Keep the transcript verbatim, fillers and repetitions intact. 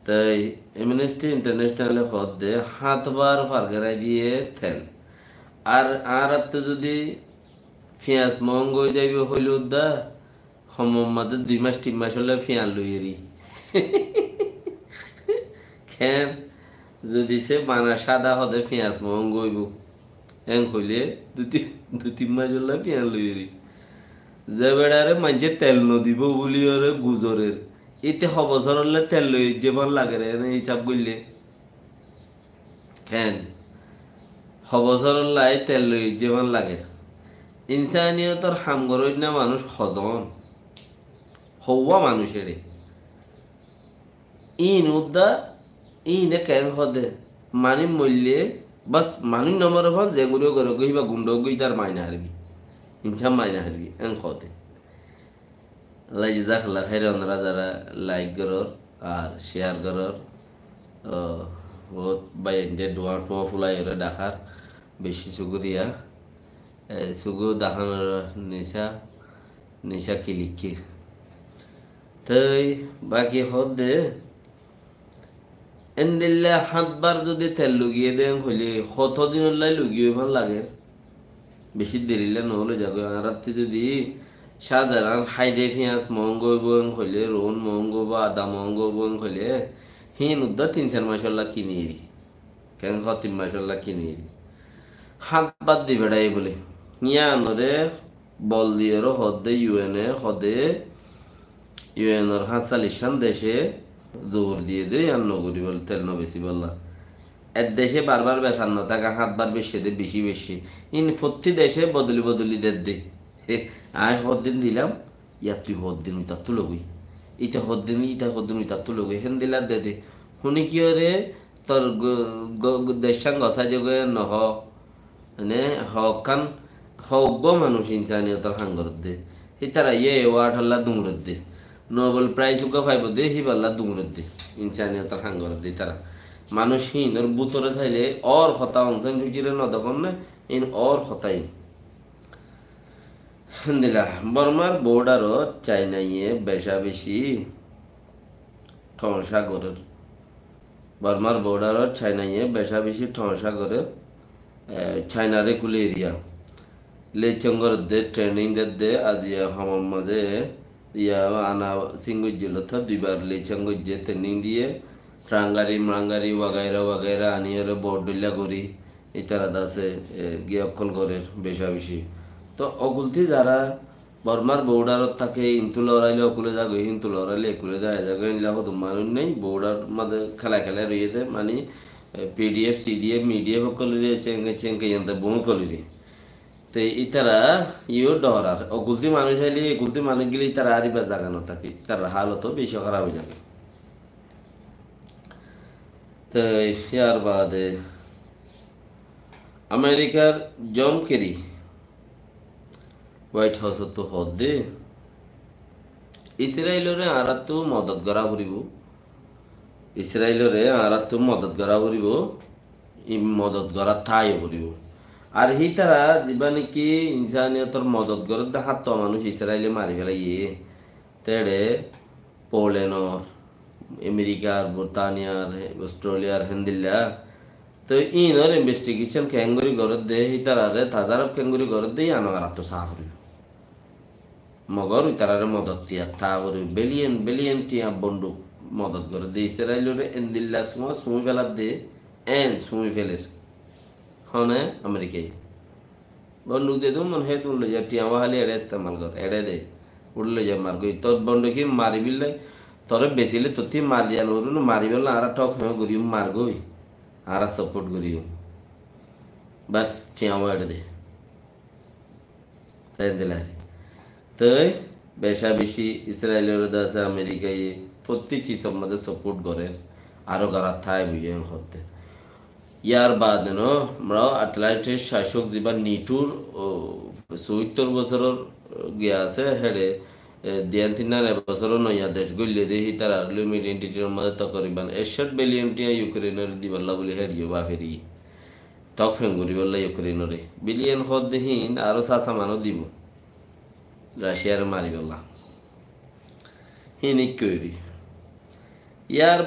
Toi Amnesty International e hoódde háñtbar fargerai diye tel. Ar añárattú zodi fiyañs moóñgo ói zaibo hoilé udda, homor mazé dui mac tin mac ólla fiyañs loi eri. Ken? Zodi se bana sáda hoóde fiyañs moóñgo óibo. Eén hoilé dui tin, dui tin mac ólla fiyañs loi eri. Ze beçare maincé tel nodibo buli ore guzorer. Íte ho bosór ólla tel loi aijjé fán lager, ene hísab goille. Ken? Ho bosór ólla tel loi aijjé fán lager. Insaniyotor ham goróinna manúic hozon? Houwá manúic eçe. Íin udda, íine keén hoóde? Manúic moille, bas, manúic no more fán, ze guri gore goi, híba gundó goi, tar maina harbi. Insan maina harbi, eén hoóde. Allah jazakallah khair, onora zara like gorór ar share gorór, o, bout bái ainde duwa tuwa fulai ore dakar, beci cukuriya. E, sugu dahanor nisa, nisa ki likki. Toi baki hoódde, endilla háñtbar zodi tel lugiye de hoilé, hoto dinolla lugiye fán lager? Beci derilla no óile zagói, añárattú zodi sadaran háide fiyañs moóñgo óibo en hoilé, roún moóñgo óibo, ada moóñgo óibo en hoilé, híin udda tin sair mac ólla kini eri. Ken hoó tin mac ólla kini eri. Háñtbar di feçaiye buli. Yíanore bol diyóre hoódde U N e hoóde, U N or háñtcallic cán dece zur diye de yían no guribólla, tel no besibólla. Ek dece barbar besar no táke, háñtbar bessé de, beci bessé. Íin fottí dece bodoli bodoli dedde. He, aññí hoddin dilam, yar tui hoddin uitattú logói. Ite hoddin, ite hoddin uitattú logói. Héndilla dede. Huni kiyóre tor go-, go-, go-, decán gosái de goi no hoó. Mane, hoókkan, hoógguá manúic insaniyotor ham gorédde. Hítara ye award olla duñredde. Nobel Prize uggúa faibo de, híballa duñredde. Insaniyotor ham gorédde hítara. Manúic híinor bútore saile, ór hotá Aung San Suu Kyi re no dekón né, híin ór hotá híin. Héndilla, Bormar bordarot Cainaye beca beci thoóñca gorér. Bormar bordarot Cainaye beca beci thoóñca gorér, e, Cainare kúle eriya. Lecong gorédde, training dedde, aziya homor mazé, iya ana sing goijjé lóta duibar lecong goijjé, training diye, trangari, mrangari, wagaira, wagaira, aniyóre bor dhoilla gorí, ítara dase, e, giya ókkol gorér, beca beci. Tóu okultí zara Bormar bordarot táke, intú loraile okule zagói, hintú loraile ekule zagói, zagói, endilla hodún manúic nái, bordar mazé kélai kélai roiyé de, mani, e, P D F, C D F, M D F okkolore, cénke, cénke, yían de bou okkolore. Te ítara yó dhorar, okultí manúic aile, okultí manúic gile ítara ar iba zaga no táke, ítarar hálot beci háraf ói zagói. Te yar bade Amerikar John Kerry White House ottu hoódde, Israelore añárattú modot gorá foribó, Israelore añárattú modot gorá foribó, í modot gorá táiyo foribó. Ar hítara zibá niki insaniyotor modot gorédde háñtto manúic Israele mari félaiye, Teçe Polenor, Amerikar, Burtaniyar, Australiyar, héndilla. Toi ínor investigation keéngori gorédde, ítarare tazarof keéngori gorédde, yían añárattú saá foribó. Mogor ítarare modot diyat táa foribó, billion billion tiañ bonduk modot gorédde, Israelore endilla suáñ suñi féladde, en suñi féler. Hone Amerikaye. Bonduk zedún mon hédun loiza, tiañ wá háli eçé estemal gor, eçé de. Uçí loiza margói. Tor bonduk hí maribíllai, toré besile tottí mari diya no foribó né, maribíllai añára thok feng goríyum, margói. Añára support goríyum. Bas, tiañ wá eçé de. Toi endilla. Toi beca beci Israelore dase Amerikaye fottí cizor mazé support gorer, aró gorát táibo en hoódde. Yar bade no, mara Atlantic cacok ziba nitur, o, soittor bosoror, o, giya asé, héçe, e, diyan tinnan e bosor noiya dec goille de, hítarar loi Middle East or mazé tokoriban ekcót billion tiañ Ukrainore dibálla buli héçe yó baferi. Tok feng goríbálla Ukrainore. Billion hoódde hín aró sasa manó dibo. Raciare maribálla. Hín ikki óibi. Yar